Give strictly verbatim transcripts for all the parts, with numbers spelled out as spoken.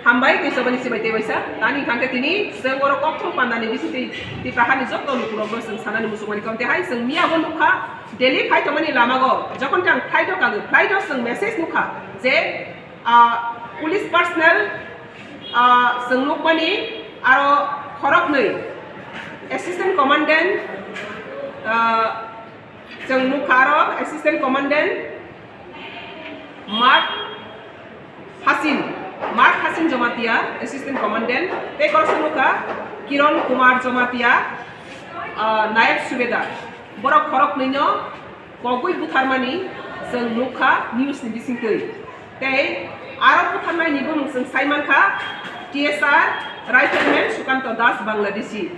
Hambai tei chobani sibai tei waisa tani hwnkhe tini chwng oro kokthum pandani bisingtwi Tipra hani joto lukurokno chwng sanani muchungmani kaunte hai chwng miyabo nukha Delhi khai tongmani lamago jokhon khe ang flight o kagwi flight o chwng message nukha je ah, police personnel ah, chwng nukmani aro khoroknwi assistant commandant ah, chwng nukha aro assistant commandant Mark Hasin, Mark Hasin Jamatia, Assistant Commandant, tei koroksa nukha Kiron Kumar Jamatia, ah, Nayab Subedar. Borok khoroknwino kogwi butharmani chwng nukha news ni bisingtwi. Tei aro butharnaini bumung chwng sai mankha T S R Rifleman Sukanto Das, Bangladeshi.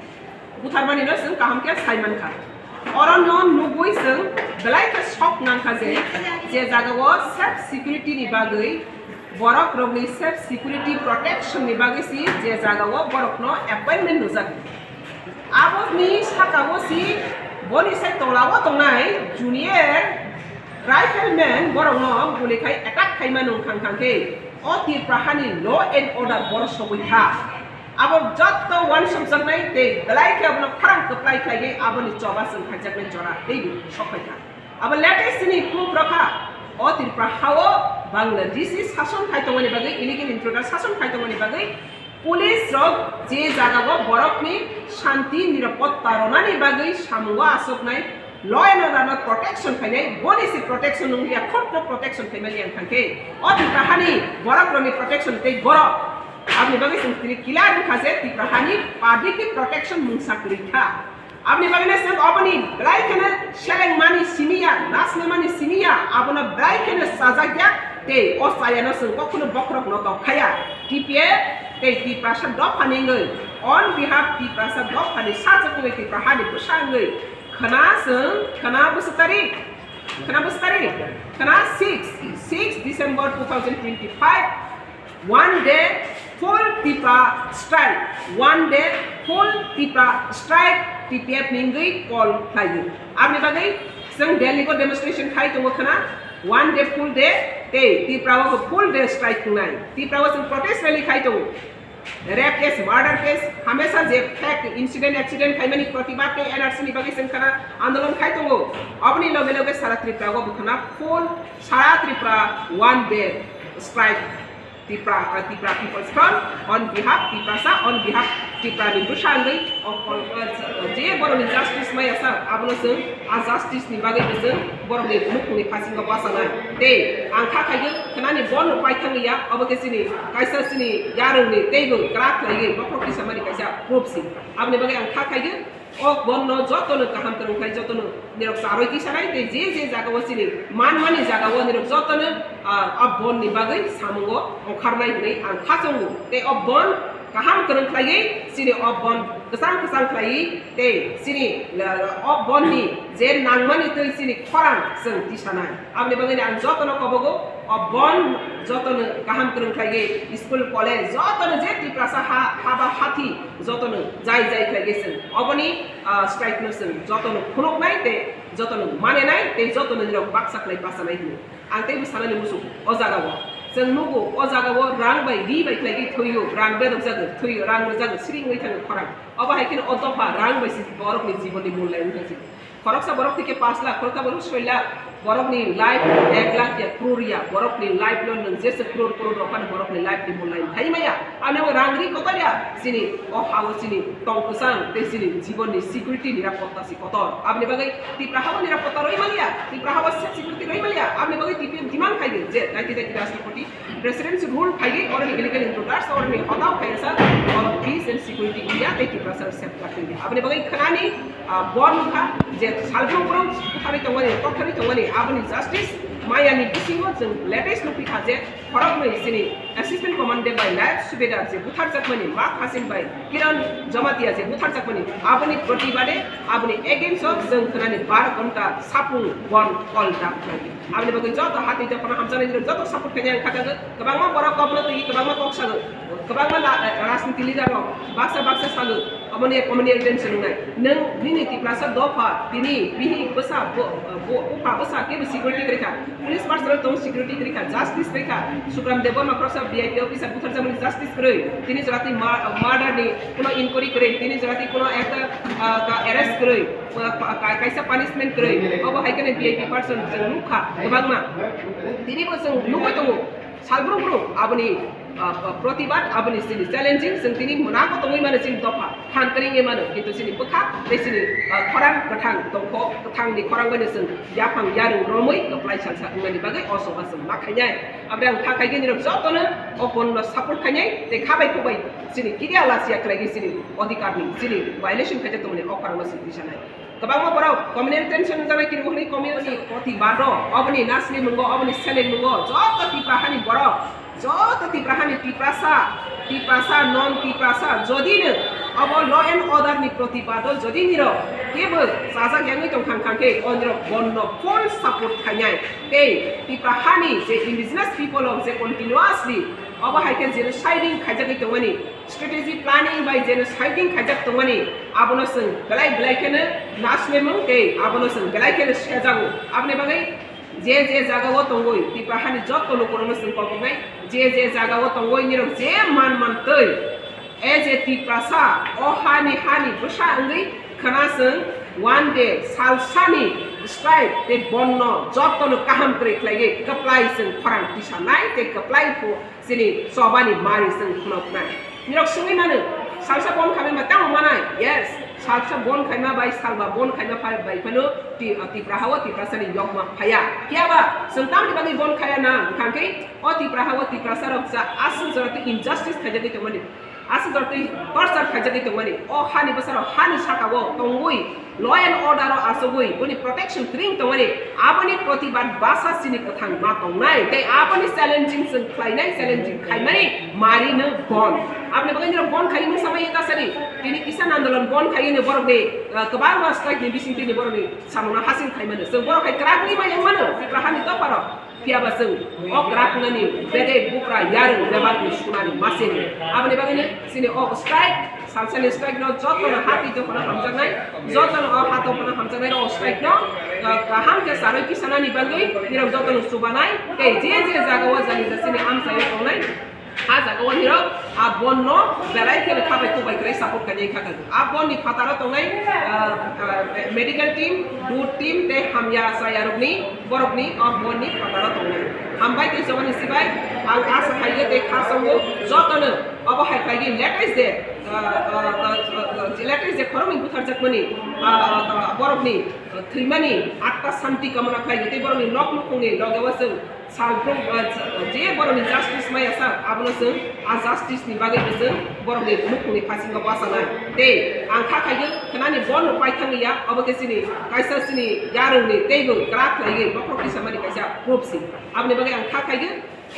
Butharmani no chwng kaham khe sai mankha. Oro no nugwi chwng belai khe sok nangkha je, je jagao self security ni bagwi borok rokni self security protection ni bagwi si je jagao borok no appointment rwjak. Aboni sakao si boni sai tolao tongnai junior rifleman borok no guli khai attack khai mano wngkha khe o Tripura hani law and order borok sogwi kha. Abo jotto uansukjaknai tei belai khe abono khorang kwplai khlaiwi aboni choba chwng khaijaknai jora teibo sok phai kha. Abo latest ni proof rokha o Tripura hao Bangladeshi sason khai tongmani bagwi, illegal intruder sason khai tongmani bagwi police rok je jagao borokni shanti nirapotta ronani bagwi samungo asoknai, law and order no protection khainai, boni se protection wngya, khorokno protection khaimani ang thangkhe o Tripura hani borok rokni protection tei borok Aboni bagwi chwng tini clear wngkha je Tipra hani public ni protection mungsa kwrwi kha. Aboni bagwino chwng oboni belai kheno selengmani simiya, naslemani simiya, abono belai kheno chajakya tei o chayano chwng kokhuno bokhorokno tongkhaya. T P F tei Tiprasa dophani wngwi, on behalf Tiprasa dophani sajwk wngwi Tipra hani bwsa wngwi khwna chwng, khwna bwswk tarik, khwna bwswk tarik, khwna six, six December two thousand twenty-five, One day full Tipra strike. One day full Tipra strike T P F ni wngwi call khlaio. Aboni bagwi chwng Delhi o demonstration khai tongo khwna. One day full day tei Tipra o full day strike wngnai. Tipra o chwng protest rally khai tongo. Rape case, murder case, hamesa je fake incident, accident khaimani protibad tei N R C ni bagwi chwng khwna andolon khai tongo. Aboni loge loge sara Tripura o bo khwna full sara Tripura one day strike. Tipra, uh, Tipra People's Front, on behalf Tiprasa, on behalf Tipra ni bwsa wngwi, o kol-, uh, je borokni justice maya sa, abono chwng a justice ni bagwi bo chwng borokni nukhungni phasingo bwchanai. Tei ang kha khaigwi khwnani bono paithang ya, obo khe chini kaisa chini yarwngni teibo kwrak khlaiwi bokhorok tisamani kaisa proof si. Aboni bagwi ang kha khaigwi O bonno jotono kaham kwrwng khlai, jotono nirok charwi tisanai tei je je jagao chini manmani jagao nirok jotono, ah, o bonni bagwi samungo ongkharnai hwnwi ang khachongo. Tei o bon kaham kwrwng khlaiwi chini o bon kwchang kwchang khlaiwi tei chini, ah, o bonni je nangmani twi chini khorang chwng tisanai. Aboni bagwi ang jotono kobogo, o bon jotono kaham kwrwng khlaiwi, school, college, jotono je Tiprasa ha, haba hathi, jotono jai jai khlaiwi chwng oboni, ah, strike no chwng jotono phunuknai tei jotono manenai tei jotono nirok baksa khlai bachanai hwnwi. Ang teibo sanani muchung o jagao. Chwng nugo, o jagao rang bai, ri bai khlaiwi thwio, rang bedok jago, thwio, rang rwjago, siri wngwi thango khorang. Obo hai kheno o dopha rang bai se borokni jibonni mulya wngwi thangjak. Khoroksa borok thike pash lakh, khoroksa borok soi lakh, borokni life ek lakh ya, crore ya, borokni life no nwng jesa crore, crore rok phano borokni life ni mulya thai maya. Ano rang ri kotor ya, chini o hao chini tong kwchang tei chini jibon ni security nirapotta si kotor. Aboni bagwi Tipra hao nirapotta roi manya, Tipra hao self security roi manya. Aboni bagwi T P F demand khai je, daiti daiti Rashtrapati President's rule phaiwi oroni illegal intruders, oroni hotao khaisa, oro peace and security India tei Tiprasa self governing India. Aboni bagwi khwnani, ah, bon wngkha je salbrum brum butharwi tongmani, tokthorwi tongmani, aboni justice mayani bisingo chwng latest nukphi kha je khoroknwi chini assistant commandant bai nayab subedar je butharjakmani, Mark Hasin bai Kiran Jamatia je butharjakmani, aboni protibade, aboni against o chwng khwnani bar ghonta sapung bon call dam khlai. Aboni bagwi joto hati jokhon hamjaknai joto support khainai ang kha jago. Kwbangma borok kokno twi, kwbangma kok sago, kwbangma la-, rajniti leader rok baksa baksa sago. Communal, communal tension wngnai. Nwng nini Tiprasa dopha, tini bihik bwsa, bo, bo, bupha bwsa kebo security kwrwi kha. Police personnel tong security kwrwi kha, justice kwrwi kha. Sukram Debbarma khoroksa V I P officer butharjakmani justice kwrwi. Tini jora twi ma-, murder ni kuno inquiry kwrwi. Tini jora twi kuno ekta, ah, ka-, arrest kwrwi. Ka-, ka-, kaisa punishment kwrwi. Obo hai kheno V I P person chwng nukha kwbangma. Tini bo chwng nugwi tongo. Salbrung brung aboni, ah, ah, protibad, aboni chini challenging, chwng tini mwnago tongwi mano chini dopha, phan kwrwngwi mano, kintu chini bwkha tei chini, ah, khorang kwthang tongkho, kwthangni khorang bai no chwng yaphang yarwng romwi kwplai salsa wngmani bagwi o choba chwng ma khainai. Aboni ang kha khaigwi nirok jotono o bonno support khainai tei kha bai khuk bai chini kidia lachiya khlaigwi chini odhikarni chini violation khaijak tongmani o khorangno chwng tisanai. Kwbangma borok communal tension wngjaknai kiri bukhuni communal ni protibado, oboni nasli mungo, oboni seleng mungo, joto Tipra hani borok, joto Tipra hani Tiprasa, Tiprasa, non Tiprasa, jodi no obo law and order ni protibado, jodi nirok kebo chajak yangwi tongkha khe, o nirok bonno full support khainai. Tei Tipra hani je indigenous people of je continuously obo hai khe jenociding khaijagwi tongmani, strategy planning bai jenociding khaijak tongmani, abono chwng belai belai kheno naslemung tei abono chwng belai kheno sejago. Aboni bagwi je je jagao tongwi Tipra hani joto lukurokno chwng koknai, je je jagao tongwi nirok je man man twi, e je Tiprasa o hani hani bwsa wngwi khwna chwng one day salsani strike tei bonno jotono kaham kwrwi khlaiwi kwplai chwng khorang tisanai tei kwplai phu Chini chobani mari chwng khunoknai. Nirok swngwi mano, salsa bon khaima ma tamo manai? Yes, salsa bon khaima bai salba bon khaima phai bai phano ti-, Tipra hao Tiprasani yokma phaya. Phiya ba chwng tamni bagwi bon khaya na? Hwnkha khe o Tipra hao Tiprasa rok ja aswk jora twi injustice khaijagwi tongmani, aswk jora twi torture khaijagwi tongmani, o hani bwsarok hani sakao tongwi law and order o achugwi boni protection kwrwng tongmani, aboni protibad basa chini kwthang ma tongnai tei aboni challenging chwng khlainai, challenging khaimani mari no bon. Aboni bagwi nirok bon khai mung samai ta sari, tini kisan andolon bon khai ni borok ni, ah, kwbangma strike ni bising tini borok ni samung no hasil khai mano. Chwng borok hai kwrak ni ma yang mano, Tipra hani dopha rok. Phiya ba chwng o kwrak wngnani bedek bupra yarwng bebak ni sunani masini. Aboni bagwino chini o strike, salsani strike no jotono ha twi dophano hamjaknai, jotono o ha dophano hamjaknai o strike no, ah, kaham khe sarwi kisanani bagwi nirok jotono chubanai tei je je jagao jani ja chini amchaio tongnai. Ha jaga o nirok a bon no belai kheno khabai kubai kwrwi support khainai kha kha. A bon ni phataro tongnai, ah, ah, medical team, DoT team tei hamya chaya rokni borokni a bon ni phataro tongnai. Hambai tei chobani sibai ang asa khaio tei kha songo jotono obo hai khlaigwi latest je, ah, ah, ah, ah, latest je khoroknwi butharjakmani, ah, ah, borokni, ah, thwimani atta santi kamona khlaio tei borokni nok nukhungni logeo chwng Salbrung, ah, je borokni justice maya sa, abono chwng a justice ni bagwi bo chwng borokni nukhungni phasingo bachanai. Tei ang kha khaigwi khwnani bono paithang ya, obo khe chini kaisa chini yarwngni teibo kwrak khlaiwi bokhorok tisamani kaisa proof si. Aboni bagwi ang kha khaigwi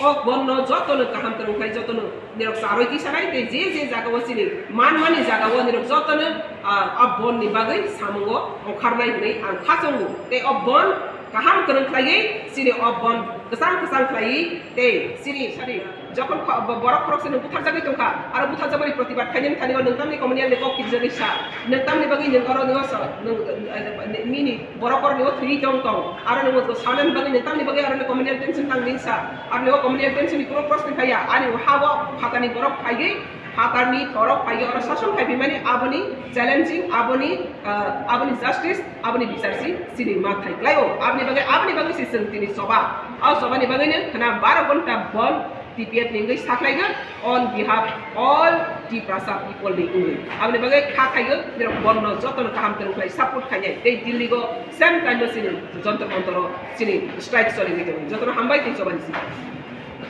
o bono jotono kaham kwrwng khlai, jotono nirok charwi tisanai tei je je jagao chini manmani jagao nirok jotono, ah, a bonni bagwi samungo ongkharnai hwnwi ang kha chongo. Tei o bon kaham kwrwng khlaiwi chini o bon kwchang kwchang khlaiwi tei chini, sorry, jokhon kho-, bo-, borok khoroksa nwng butharjagwi tongkha, aro butharjakmani protibad khainani thani o nwng tamni communal ni kok kirijagwi sa, nwng tamni bagwi nwng oro nw sa, nwng, eh, nini borok oro nw thwiwi tong tong, aro nwng sanani bagwi nwng tamni bagwi aro communal tension tang nini sa, aro nw communal tension ni kunu proshno phaiya, ani ha o phatani borok phaiwi Phatarni borok phaiwi oro sason khaiphaimani aboni challenging, aboni, ah, aboni justice, aboni bichar si chini ma thai klai o. Aboni bagwi, aboni bagwi se chwng tini choba. O chobani bagwino khna baro ghonta bon T P F ni wngwi sakhlaigo on behalf all Tiprasa people ni wngwi. Aboni bagwi kha khaigo, nirok bonno jotono kaham kwrwng khlai support khainai. Tei Delhi go same time o chini Jantar Mantar o chini strike choliwi tongo. Jotono hambai tei chobani si.